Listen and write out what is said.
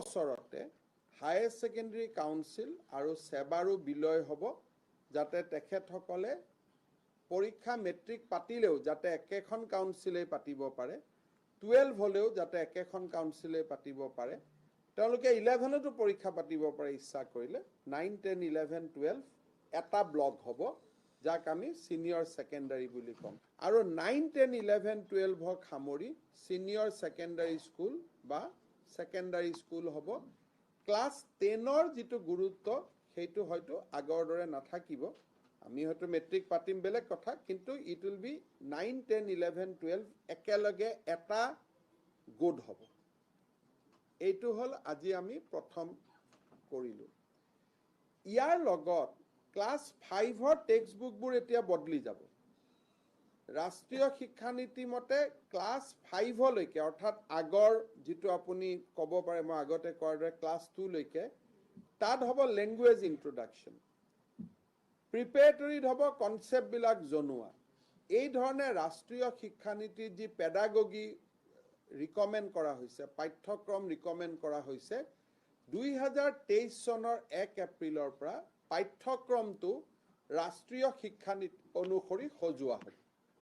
বছৰতে higher secondary council আৰু ছেবাৰো বিলয় হ'ব, যাতে তেখেতসকলে পৰীক্ষা মেট্ৰিক পাতিলেও যাতে একেখন কাউন্সিলেই পাতিব পাৰে, 12 হ'লেও যাতে একেখন কাউন্সিলেই পাতিব পাৰে। তেওঁলোকে 11তো পৰীক্ষা পাতিব পাৰে ইচ্ছা কৰিলে। 9, 10, 11, 12 এটা ব্লক হ'ব, যাক আমি ছিনিয়ৰ ছেকেণ্ডাৰী বুলি ক'ম। আৰু 9, 10, 11, 12ক সামৰি ছিনিয়ৰ ছেকেণ্ডাৰী স্কুল বা ছেকেণ্ডাৰী স্কুল হ'ব। ক্লাছ 10ৰ যিটো গুৰুত্ব, সেইটো হয়তো আগৰ দৰে নাথাকিব। আমি হয়তো মেট্ৰিক পাতিম, বেলেগ কথা, কিন্তু it will be 9, 10, 11, 12 একেলগে এটা গোট হ'ব। এইটো হ'ল আজি আমি প্ৰথম কৰিলোঁ। ইয়াৰ লগত ক্লাছ 5ৰ টেক্সট বুকবোৰ এতিয়া বদলি যাব। ৰাষ্ট্ৰীয় শিক্ষানীতি মতে ক্লাছ 5লৈকে, অৰ্থাৎ আগৰ যিটো আপুনি ক'ব পাৰে, মই আগতে কোৱাৰ দৰে ক্লাছ 2লৈকে, তাত হ'ব লেংগুৱেজ ইন্ট্ৰডাকশ্যন, প্ৰিপেৰেটৰীত হ'ব কনচেপ্টবিলাক জনোৱা। এই ধৰণে ৰাষ্ট্ৰীয় শিক্ষানীতিৰ যি পেডাগগী ৰিকমেণ্ড কৰা হৈছে, পাঠ্যক্ৰম ৰিকমেণ্ড কৰা হৈছে, 2023 চনৰ 1 এপ্ৰিলৰ পৰা পাঠ্যক্ৰমটো ৰাষ্ট্ৰীয় শিক্ষানীতি অনুসৰি সজোৱা হ'ব।